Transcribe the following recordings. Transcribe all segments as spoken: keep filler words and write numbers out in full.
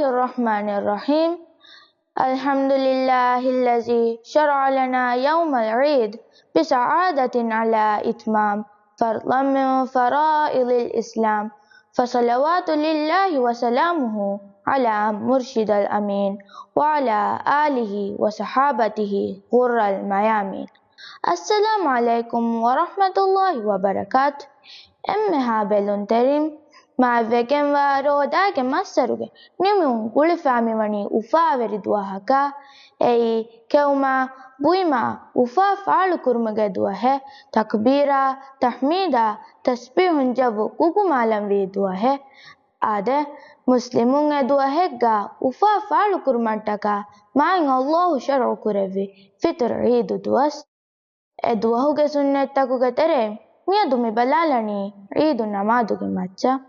الرحمن الرحيم. الحمد لله الذي شرع لنا يوم العيد بسعادة على إتمام فرضا من فرائض الإسلام، فصلوات لله وسلامه على مرشد الأمين وعلى آله وصحابته غر الميامين. السلام عليكم ورحمة الله وبركاته. އެންމެހާ ބެލުންތެރިން، މާތްވެގެންވާ ރޯދާގެ މައްސަރުގެ ނިމުން ގުޅިފައި މިވަނީ އުފާވެރި ދުވަހަކަށް. އެއީ ކެއުމާ، ބުއިމާ، އުފާ ފާޅުކުރުމުގެ ދުވަހެއް. ތަކްބީރާ، ތަޙްމީދާ، ތަސްބީޙުން ޖައްވު ގުގުމާލަންވީ ދުވަހެއް. އާދެ، މުސްލިމުން އެ ދުވަހެއްގަ އުފާ ފާޅުކުރުމަށްޓަކާ މާތް ﷲ ޝަރުޢު ކުރެއްވި ފިޠުރު ޢީދު ދުވަސް. އެ ދުވަހުގެ ސުންނަތްތަކުގެ ތެރެއިން މިއަދު މި ބަލާލަނީ ޢީދު ނަމާދުގެ މައްޗަށް.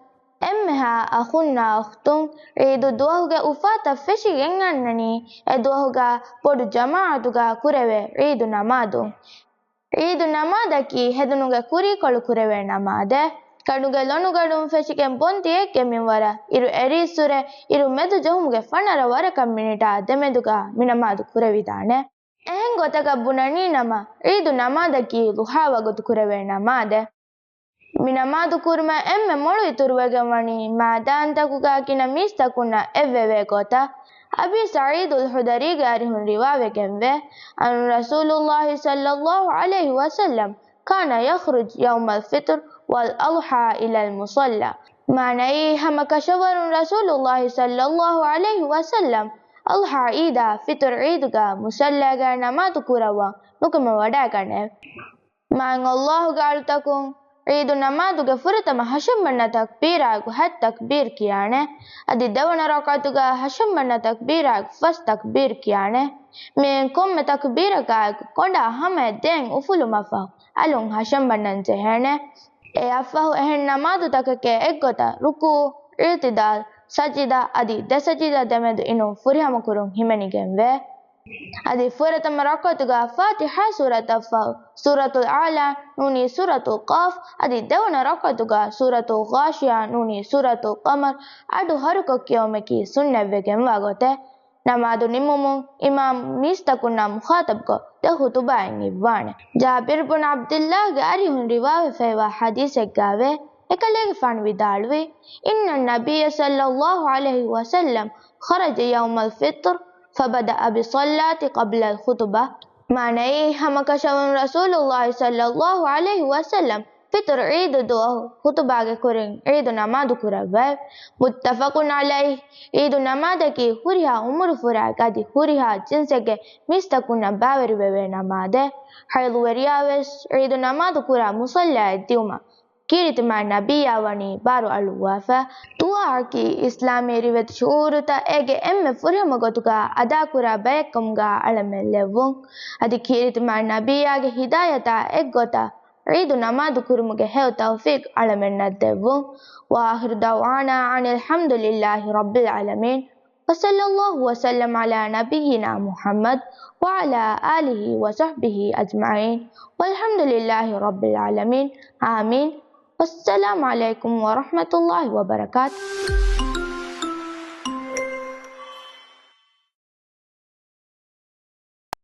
އެންމެހާ އަޚުންނާ އުޚްތުން، ޢީދު ދުވަހުގެ އުފާތައް ފެށިގެން އަންނަނީ އެ ދުވަހުގަ ބޮޑު ޖަމާޢަތުގަ ކުރެވޭ ޢީދު ނަމާދުން. ޢީދު ނަމާދަކީ ހެދުނުގެ ކުރީކޮޅު ކުރެވޭ ނަމާދެއް. ކަނޑުގެ ލޮނުގަނޑުން ފެށިގެން ބޮންތި އެއްގެ މިންވަރަށް އިރު އެރީއްސުރެ އިރު މެދު ޖެހުމުގެ ފަނަރަ ވަރަކަށް މިނިޓާ ދެމެދުގަ މި ނަމާދު ކުރެވިދާނެ. އެހެން ގޮތަކަށް ބުނަނީ ނަމަ، ޢީދު ނަމާދަކީ ޟުޙާ ވަގުތު ކުރެވޭ ނަމާދެއް. މި ނަމާދު ކުރުމަށް އެންމެ މޮޅު އިތުރުވެގެން ވަނީ މައިދާންތަކުގަ ގިނަ މީސްތަކުންނަށް އެއްވެވޭ ގޮތަށް. އަބީ ސަޢީދުލް ޚުދަރީގެ އަރިހުން ރިވާވެގެންވޭ، އަން ރަސޫލުﷲ ޞައްލަﷲ ޢަލައިހި ވަސައްލަމް ކާނަ ޔަޚްރުޖު ޔައުމަލް ފިޠުރް ވަލް އަޟްޙާ އިލަލް މުޞައްލާ. މާނައީ، ހަމަ ކަށަވަރުން ރަސޫލުﷲ ޞައްލަﷲ ޢަލައިހި ވަސައްލަމް އަޟްޙާ ޢީދާ ފިޠުރު ޢީދުގަ މުޞައްލާގަ ނަމާދު ކުރައްވަން ނުކުމެވަޑައިގަނެވެ. މާތް ﷲގެ އަޅުތަކުން ޢީދު ނަމާދުގެ ފުރަތަމަ ހަށަނބަންނަ ތަކްބީރާއެކު ހަތް ތަކްބީރު ކިޔާނެ. އަދި ދެވަނަ ރަކްޢަތުގަ ހަށަނބަންނަ ތަކްބީރާއެކު ފަސް ތަކްބީރު ކިޔާނެ. މިއިން ކޮންމެ ތަކްބީރަކާއެކު ކޮނޑާ ހަމަޔަށް ދެއަތް އުފުލުމަށްފަހު އަލުން ހަށަނބަންނަން ޖެހޭނެ. އެއަށްފަހު އެހެން ނަމާދުތަކެކޭ އެއްގޮތަށް ރުކޫޢު، އިޢުތިދާލް، ސަޖިދާ އަދި ދެ ސަޖިދާ ދެމެދު އިނުން ފުރިހަމަކުރުން ހިމެނިގެންވޭ. އަދި ފުރަތަމަ ރަކްޢަތުގަ ފާތިޙާ ސޫރަތަށްފަހު ސޫރަތުލް އަޢުލާ ނޫނީ ސޫރަތުލް ޤާފް އަދި ދެވަނަ ރަކްޢަތުގަ ސޫރަތުލް ޣާޝިޔާ ނޫނީ ސޫރަތުލް ޤަމަރް އަޑު ހަރުކޮށް ކިޔަވުމަކީ ސުންނަތްވެގެންވާ ގޮތެއް. ނަމާދު ނިމުމުން އިމާމު މީސްތަކުންނާ މުޚާޠަބްކޮށް ދެ ޚުޠުބާއެއް އިއްވާނެ. ޖާބިރު ބުން ޢަބްދިއްލާހްގެ އަރިހުން ރިވާވެފައިވާ ޙަދީޘެއްގައިވޭ، އެކަލޭގެފާނު ވިދާޅުވީ، إن النبي صلى الله عليه وسلم خرج يوم الفطر فبدأ بالصلاة قبل الخطبة. މާނައީ، ހަމަކަށަވަރުން ރަސޫލުﷲ ޞައްލަﷲ ޢަލައިހި ވަސައްލަމް ފިޠުރު ޢީދު ދުވަހު ޚުޠުބާގެ ކުރިން ޢީދު ނަމާދު ކުރައްވައެވެ. متفق عليه. ޢީދު ނަމާދަކީ ހުރިހާ އުމުރުފުރާގެ އަދި ހުރިހާ ޖިންސެއްގެ މީސްތަކުންނަށް ބައިވެރިވެވޭ ނަމާދެއް. ޙައިޟުވެރިޔާވެސް ޢީދު ނަމާދު ކުރާ މުޞައްލާއަށް ދިއުމަށް ކީރިތި މާތް ނަބިއްޔާ ވަނީ ބާރު އަޅުއްވާފަ. ދުޢާއަކީ އިސްލާމީ ރިވެތި ޝުޢޫރުތައް އޭގެ އެންމެ ފުރިހަމަ ގޮތުގަ އަދާކުރާ ބައެއްކަމުގަ އަޅަމެން ލެއްވުން. އަދި ކީރިތި މާތް ނަބިއްޔާގެ ހިދާޔަތާ އެއްގޮތަށް ޢީދު ނަމާދު ކުރުމުގެ ހެޔޮ ތައުފީޤް އަޅަމެންނަށް ދެއްވުން. وآخر دعوانا أن الحمد لله رب العالمين. وصلى الله وسلم على نبينا محمد وعلى آله وصحبه أجمعين. والحمد لله رب العالمين. آمين. والسلام عليكم ورحمة الله وبركاته.